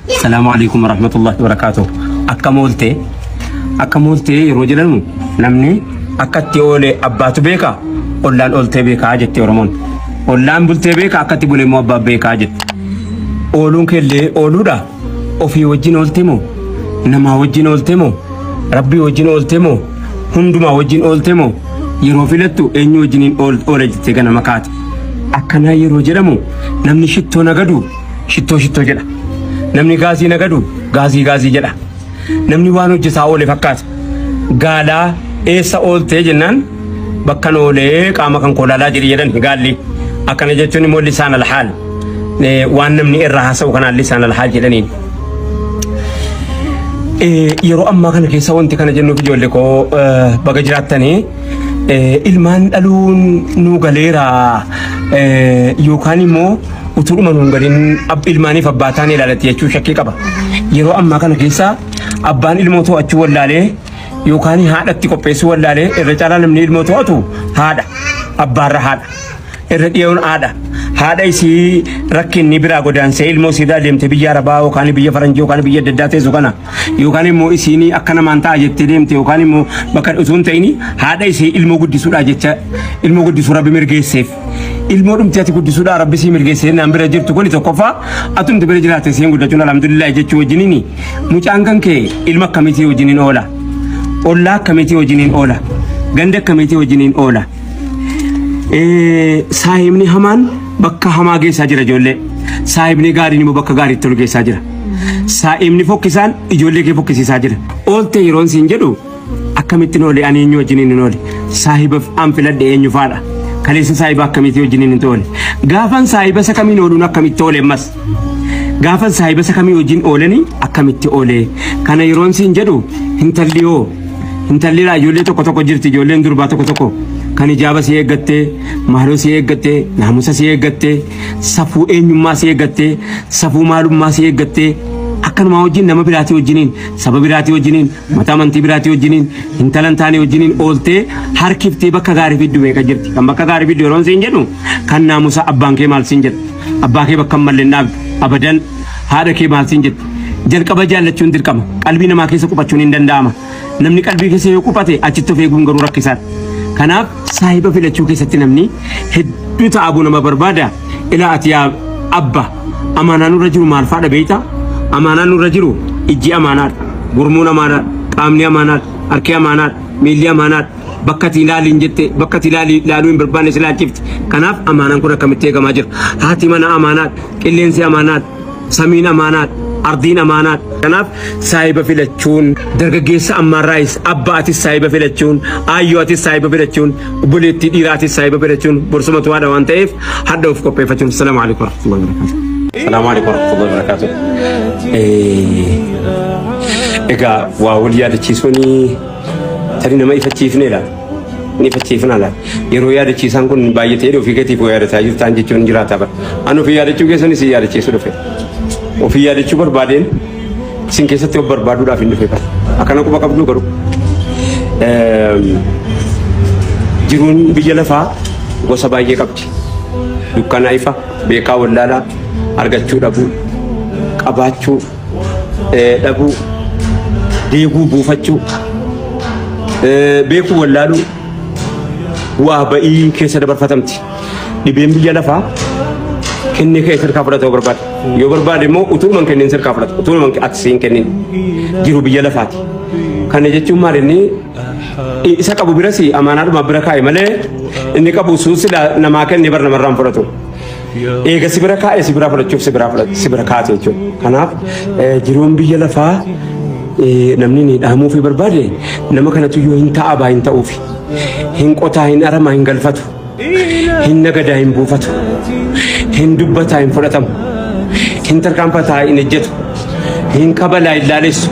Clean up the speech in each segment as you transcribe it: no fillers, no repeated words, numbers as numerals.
Salaamu alaikum warahmatullahi wabarakatuh. Akkam oolte? Akkam oolte yeroo jedhamu namni akka itti oole abbaatu beeka, ollaan ooltee beekaa jette Oromoon. Ollaan bultee beeka akka itti bule immoo abbaan beekaa jette. Ooluun keellee ooluudha. Ofii wajjin oolte moo? Namaa wajjin oolte moo? Rabbii wajjin oolte moo? Hundumaa wajjin oolte moo? Yeroo filattu eenyu wajjiniin oole jettee ganama kaate. Akkanaa yeroo jedhamu namni shittoo nagadu shittoo shittoo jedha. Namni gaazii nagadu gaazii gaazii jedha. Namni waan hojjetaa oole fakkaata. Gaalaa eessa ooltee jennaan bakkan oolee qaama kan koo laalaa jedhi jedhan gaalli. Akkana jechuun immoo lisaan alhaal waan namni irraa haasa'u kanaan lisaan alhaal jedhaniin. Yeroo ammaa kana keessa wanti kana jennuuf ijoollee koo baga jiraattanii ilmaan dhaluun nuu galeera yookaan immoo utuudhuma nuun galin ilmaaniif abbaa taanee ilaalatti jechuu shakkii qaba. Yeroo ammaa kana keessa abbaan ilmoo to'achuu wallaalee yookaan haadhatti qopheessuu wallaalee irra caalaa namni ilmoo to'atu haadha abbaarra haadha. Irra dhiyoon haadha. Haadha isii rakkinni biraa godaansee ilmoo isii irraa deemte biyya Arabaa yookaan biyya Faranjii yookaan biyya adda addaa teessu kana yookaan immoo isiin akka namaan ta'a jettee deemte yookaan immoo bakka utuu hin ta'in haadha isii ilmoo guddisuudhaa jecha ilmoo guddisuu rabbi mirgeesseef. Ilmoo dhumti ati guddisuudhaa rabbi sii mirgeessee naan bira jirtu kuni tokkoffaa atumti bira jiraate isiin guddachuun alhamdulillah jechuu wajjiniin mucaan kan kee ilma akkamiitii wajjiniin oola. Ollaa akkamiitii wajjiniin oola. Ganda akkamiitii wajjiniin oola. Saahibni hamaan bakka hamaa geessaa jira ijoollee. Saahibni gaariin immoo bakka gaariitti ol geessaa jira. Saahibni fokkisaan ijoollee kee fokkisiisaa jira. Oolte yeroon siin jedhu akkamittiin oole ani eenyu wajjiniin hin oole. Saahiba an filadhe eenyu faadha. Kaleessa saahiba akkamiitii wajjiniin hin oole. Gaafan saahiba isa kamiin ooluun akkamitti oole ammas. Gaafan saahiba isa kamii wajjin oolanii akkamitti oole. Kana yeroon siin jedhu intalli hoo Intalli laa ijoollee tokko tokko jirti ijoolleen durbaa tokko tokko kan ijaaba si eeggattee maaloo si eeggattee naamusa si eeggattee safuu eenyummaa si eeggattee safuu maalummaa si eeggattee akkanumaa wajjin nama biraatii wajjiniin saba biraatii wajjiniin mata amantii biraatii wajjiniin intala hin taane wajjiniin ooltee harkiftee bakka gaarii fiddu meeqa jirti kan bakka gaarii fiddu yeroon siin jedhu kan naamusa abbaan kee maal siin jedhu abbaa kee bakka hin malle hin dhaabdu abadan haadha kee maal siin jetti jalqaba jaallachuun dirqama qalbii namaa keessa qubachuun hin danda'ama namni qalbii keessa yoo qubate achitti of eeguun garuu rakkisaadha kanaaf saahiba filachuu keessatti namni hedduu ta'abuu nama barbaada ilaa ati yaa abba amaanaa nurra jiru maal faadha beeyta amaanaa nurra jiru ijji amaanaadha gurmuun amaanaadha qaamni amaanaadha harki amaanaadha miilli amaanaadha bakka ati ilaali jette bakka ati ilaali ilaaluu hin barbaanne si ilaalchifti kanaaf amaanaan kun akkamitti eegamaa jira haati mana amaanaadha qilleensi amaanaadha samiin amaanaadha ardiin amaanaadha kanaaf saahiba filachuun dargaggeessa ammaarraayis abba atis saahiba filachuun aayyoo atis saahiba filachuun obboleettii dhiiraa atis saahiba filachuun borsumatu haadha waan ta'eef hadha of qopheeffachuun. Salaamu alaikum warahmatullahi wabarakatuh. Salaamu alaikum warahmatullahi wabarakatuh. Egaa waa wal yaadachiisuun tarii nama ifachiifnee laata? Ni ifachiifnaa laata? Yeroo yaadachiisaan kun baay'atee ofii keetiif waa yaadataa jirtaan jechuun jiraata bara. Ani ofii yaadachuu keessan isin yaadachiisu dhufe. Ofii yaadachuu barbaadeen isin keessatti of barbaaduudhaaf hin dhufe bara. Akkana quba qabduu garuu. Jiruun biyya lafaa gosa baay'ee qabdi. Dukkana ifa, beekaa wallaalaa, argachuu dhabuu, qabaachuu dhabuu, deeguu buufachuu, beekuu wallaaluu bu'aa ba'ii keessa dabarfatamti. Dhibeen biyya lafaa kennee ka'ee sirkaa fudhata yoo barbaade. Yoo barbaade immoo utuu hin kennin sirkaa fudhata. Utuu hin ati siin kennin jiru biyya lafaati. Kana jechuun maal inni isa qabu biras amaanaadhuma bira kaa'e malee inni qabu sun sila namaa kennee bar namarraa hin fudhatu. Eega si bira kaa'e si biraa fudhachuuf si biraa fudhate si bira kaa'ate jechuudha. Kanaaf jiruun biyya lafaa namni ni dhaamuufii barbaade nama kanatu yoo hin ta'a baa hin ta'uufi. Hin qotaa hin aramaa hin galfatu. Hin nagadaa hin buufatu. Hin dubbataa hin fudhatamu. Hin tarkaanfataa hin ejjetu. Hin kabalaa hin laalessu.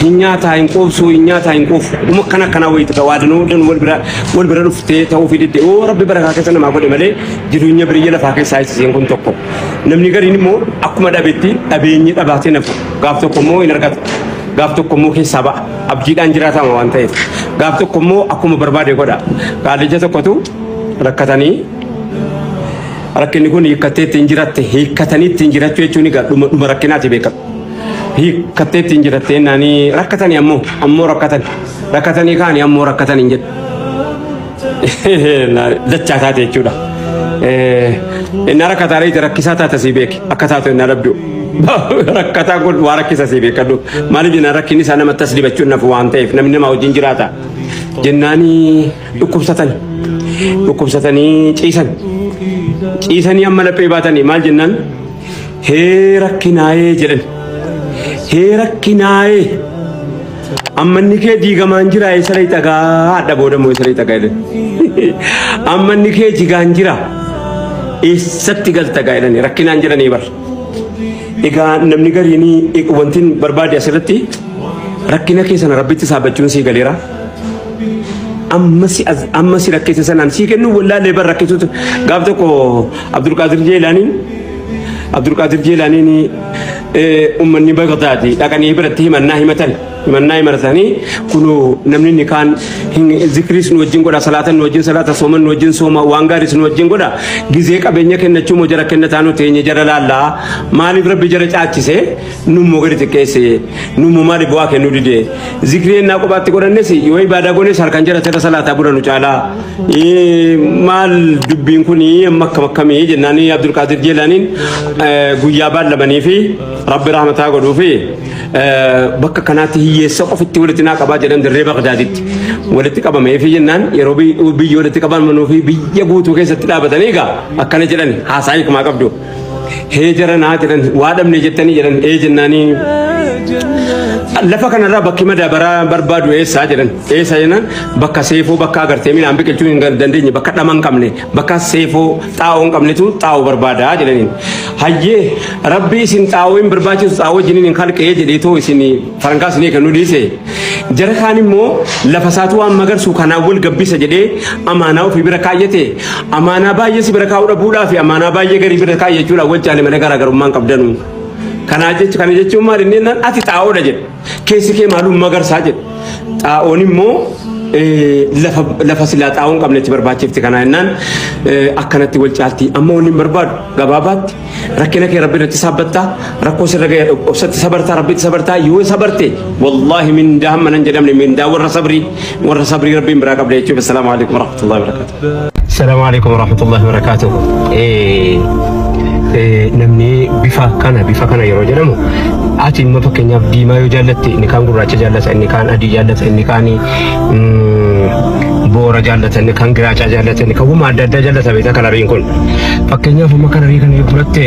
Hin nyaataa hin quubsu hin nyaataa hin quufu. Uma akkana akkanaa wayitu ta'u waadanuu danuu wal bira wal bira dhuftee ta'uufii didde. Oo rabbi barakaa keessa namaa godhe malee jireenya biyya lafaa keessaa isiin kun tokko. Namni gariin immoo akkuma dhabetti dhabeenyi dhabaatee nafu. Gaaf tokko immoo hin argatu. Gaaf tokko immoo keessaa ba'a. Abdiidhaan jiraatama waan ta'eef. Gaaf tokko immoo akkuma barbaade godha. Qaallicha tokkotu rakkatanii rakkinni kun hiikkattee ittiin jiratte hiikkatanii ittiin jiraachuu jechuun egaa dhuma dhuma rakkinaati beekama. Hiikkattee ittiin jirattee naanii rakkatanii ammoo ammoo rakkatan rakkatanii kaanii ammoo rakkatan hin jedhu. Dachaa taate jechuudha. Inni rakkataa reeti rakkisaa taate sii beeki akka taatu inni dhabdu. Rakkataa kun waa rakkisa sii beekadhu. Maaliif jennaan rakkinni isaa namatti as dibachuun nafu waan ta'eef namni nama wajjin jiraata. Jennaanii dhukkubsatan. Dhukkubsatanii ciisan. Ciisanii amma laphee baatanii maal jennaan hee rakkinaayee jedhan. Hee rakkinaayee. Ammanni kee diigamaan jira eessa dhayxa gaa hadha booda immoo eessa dhayxa gaa jedhan. Ammanni kee jigaan jira eessatti galta gaa jedhani rakkinaan jedhanii bar. Egaa namni gariin wanti barbaade asirratti rakkina kee sana rabbitti saabbachuun sii galeera. Amma si amma si rakkise sanaan sii kennuu wallaalee bar rakkisuutu gaaf tokko Abdulqaadir Jeelaaniin Abdulqaadir Jeelaaniin ummanni Bagdaadi dhaqanii biratti himannaa himatan himannaa himatanii kunoo namni inni kaan zikriis nu wajjin godha salaatan nu wajjin salaata sooman nu wajjin sooma waan gaariis nu wajjin godha gizee qabeenya kennachuu moo jara kennataa nu teenye jara laallaa maaliif rabbi jara caachise nummoo gadi xiqqeesse nummoo maaliif waa kennuu dide zikrii ennaa kophaatti godhannes yoo ibaadaa goones halkan jara tira salaataa bula nu caalaa maal dubbiin kun amma akkam akkamii jennaan Abdulqaadir Jeelaaniin guyyaa baallamanii fi rabbi rahmataa godhuu fi bakka kanaatti hiyyeessa qofitti walitti naa qabaa jedhan dirree Bagdaaditti walitti qabamee fi jennaan yeroo biyya walitti qabamanuu fi biyya guutuu keessatti dhaabatanii egaa akkana jedhan haasaa hiikmaa qabdu. Hee jara naa jedhan waa dhabne jettanii jedhan ee jennaanii lafa kanarraa bakki madaabaraa barbaadu eessaa jedhan eessa jennaan bakka seefoo bakka agartee midhaan biqilchuu hin dandeenye bakka dhama hin qabne bakka seefoo xaa'oo hin qabnetu xaa'oo barbaada jedhaniin hayyee rabbi isin xaa'oo hin barbaachisu xaa'oo wajjiniin hin kalqee jedheetoo isin farankaa isinii kennuu dhiise jara kaan immoo lafa isaatu waan magarsu kanaan wal gabbisa jedhee amaanaa ofii bira kaayyate Amaanaa baay'ee si bira kaa'uu dhabuudhaa fi amaanaa baay'ee garii bira kaayyachuudhaan wal caale malee garaagarummaa hin qabdanu. Kanaa jechu kana jechuun maal inni jennaan ati xaa'oodha jedhe. Keessi kee maalum magarsaa jedhe. Xaa'oon immoo lafa lafa silaa xaa'oo hin qabnetti barbaachifti kanaa jennaan akkanatti wal caalti. Amma wanni hin barbaadu gabaabaatti Rakkina kee Rabbi irratti saabbattaa, rakkoo sirra gahe obsatti sabartaa, Rabbitti sabartaa, yoo sabarte wallaahi mindaa hamma nan jedhamne mindaa warra sabrii warra sabrii Rabbiin biraa qabda jechuudha. Assalaamu alaikum warahmatullahi wabarakatuh. Assalaamu alaikum warahmatullahi wabarakatuh. Namni bifa kana bifa kana yeroo jedhamu ati immoo fakkeenyaaf diimaa yoo jaallatte inni kaan gurraacha jaallata inni kaan adii jaallata inni kaan boora jaallata inni kaan giraacaa jaallata inni kaan wama adda addaa jaallata beektaa kalariin kun. Fakkeenyaaf amma kalarii kana yoo fudhatte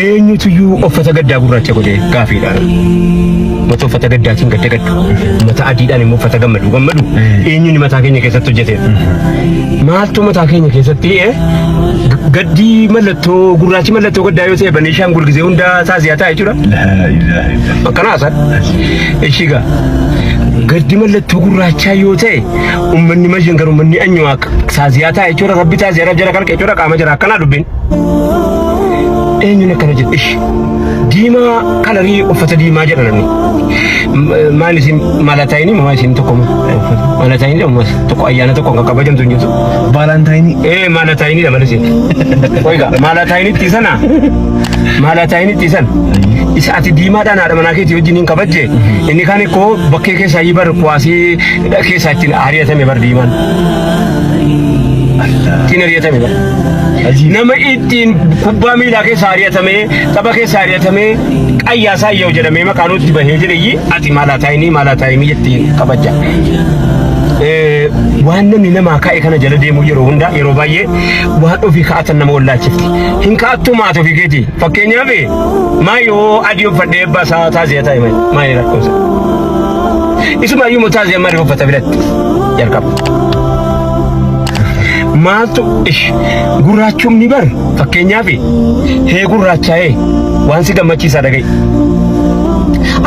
eenyutuyyuu uffata gaddaa gurraacha godhe gaafiidha. Mata uffata gaddaatiin gadda gaddu. Mata adiidhaan immoo uffata gammadu gammadu. Eenyuun mataa keenya keessatti hojjete? Maaltu mataa keenya keessatti gaddii mallattoo gurraachi mallattoo gaddaa yoo ta'e Baneeshaangul gizee hundaa taaziyaa ta'a jechuudha. Akkana haasaan. Ishii gaa gaddi mallattoo gurraachaa yoo ta'e ummanni Mazhingar ummanni Anyuwaak Taaziyaa ta'a jechuudha rabbi taaziyaa jara kalqe jechuudha qaama jara akkanaa dubbiin. Eenyuun akkana jedhu ishi diimaa kalarii uffata diimaa jedha namni. Maal isin malatayinii moo isin tokko malatayinii moo tokko ayyaana tokko kan kabajamtu hin jirtu. Baalaantaayinii. Ee malatayinii dha malee isin. Oiga malatayinitti sana malatayinitti sana isa ati diimaadhaan haadha manaa keetii wajjin hin kabajje inni kaan ikkoo bakkee keessaa bar kuwaasii keessaa ittiin ari'atame bar diimaan. Ittiin ari'atame bar. Nama ittiin kubbaa miilaa keessa ari'atamee tapha keessa ari'atamee qayyaa isaa yoo jedhamee maqaan nutti bahee jedheyyi ati maalaa taayinii maalaa taayinii jettee kabajja. Waan namni namaa ka'e kana jala deemuu yeroo hunda yeroo baay'ee waan ofii ka'atan nama wallaalchifti. Hin ka'attuu maata ofii keetii. Fakkeenyaaf maa yoo adii uffadhee abbaa isaa taaziyaa taa'e maa rakkoonsa. Isumaayyuu immoo taaziyaa maaliif uffata biratti jalqaba. Maaltu ish gurraachumni bar fakkeenyaaf hee gurraachaa'ee waan si gammachiisaa dhaga'i.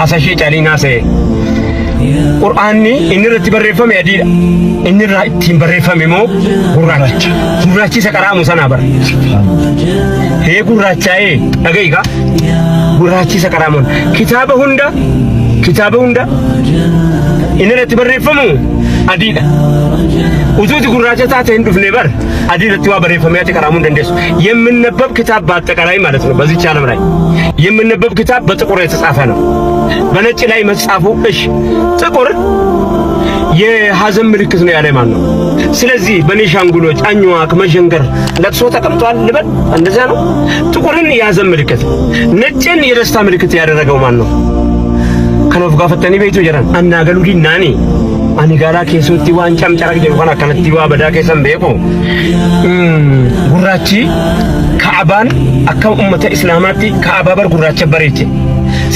Asashee caliin haasa'e. Qur'aanni inni irratti barreeffame adiidha. Inni irraa ittiin barreeffame immoo gurraacha. Gurraachi isa qaraamu sanaa bara. Hee gurraachaa'ee dhaga'i kaa. Gurraachi isa qaraamuun. Kitaaba hunda kitaaba hunda inni irratti barreeffamu Adiidha. Utuuti gurraacha taate hin dhufne bar adii irratti waa barreeffamee ati qaraamuu hin dandeessu። የሚነበብ ኪታብ በአጠቃላይ ማለት ነው፣ በዚች ዓለም ላይ የሚነበብ ኪታብ በጥቁር የተጻፈ ነው። በነጭ ላይ መጻፉ እሺ፣ ጥቁር የሐዘን ምልክት ነው ያለ ማን ነው? ስለዚህ በኔሻንጉሎች፣ አኝዋክ፣ መሸንገር ለቅሶ ተቀምጧል ልበል፣ እንደዚያ ነው። ጥቁርን የሐዘን ምልክት፣ ነጭን የደስታ ምልክት ያደረገው ማን ነው? Kan of gaafattanii beektu jedhan annaa galuu dinnaani. Ani garaa keessatti waan camcara jedhu kan akkanatti waa badaa keessan beeku. Gurraachi Ka'abaan akka ummata Islaamaatti Ka'abaa bar gurraacha bareeche.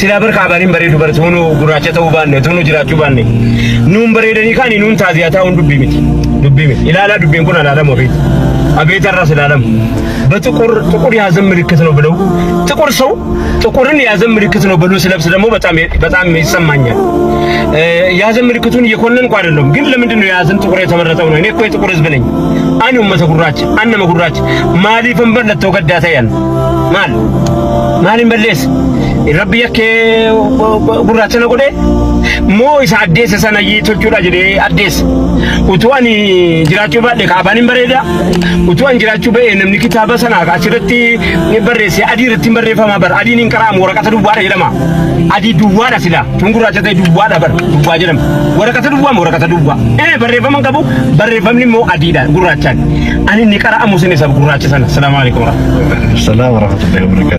Silaa bar Ka'abaan hin bareedu bara tuunu gurraacha ta'uu baanne, tuunu jiraachuu baanne. Nuun bareedanii kaani nuun taaziyaa taa'uun dubbii miti. Dubbii miti. Ilaalaa dubbiin kun alaalamu abeet. አቤት arras ilaalamu. በጥቁር ጥቁር የሀዘን ምልክት ነው ብለው ጥቁር ሰው ጥቁርን የሀዘን ምልክት ነው ብሎ ስለብስ ደግሞ በጣም በጣም ይሰማኛል። የሀዘን ምልክቱን እየኮነንኩ አይደለም፣ ግን ለምንድን ነው የሀዘን ጥቁር የተመረጠው ነው? እኔ እኮ የጥቁር ህዝብ ነኝ። Ani ummata gurraacha, an nama gurraacha. Maaliifan mallattoo gaddaa ta'an? Maal maaliin balleessa? Rabbi yakkee gurraacha na godhee moo isa addeessa sana tolchuudha jedhee addeessa? Utuu ani jiraachuu baadhe Kaabaan hin bareeda. Utuu ani jiraachuu ba'e namni kitaaba sana achirratti barreesse adii irratti hin barreeffama bar adiin hin qara'amu, waraqata duwwaadha jedhama. Adii duwwaadha sila tun gurraacha ta'e duwwaadha bar duwwaa jedhama. Waraqata duwwaa moo waraqata duwwaa? Barreeffama hin qabu, barreeffamni immoo adiidha gurraachaan. Ani inni qara'amu sin isa gurraacha sana. Salaamu alaikum warahmatullahi. ሰላም ወረህመቱላሂ ወበረካቱ።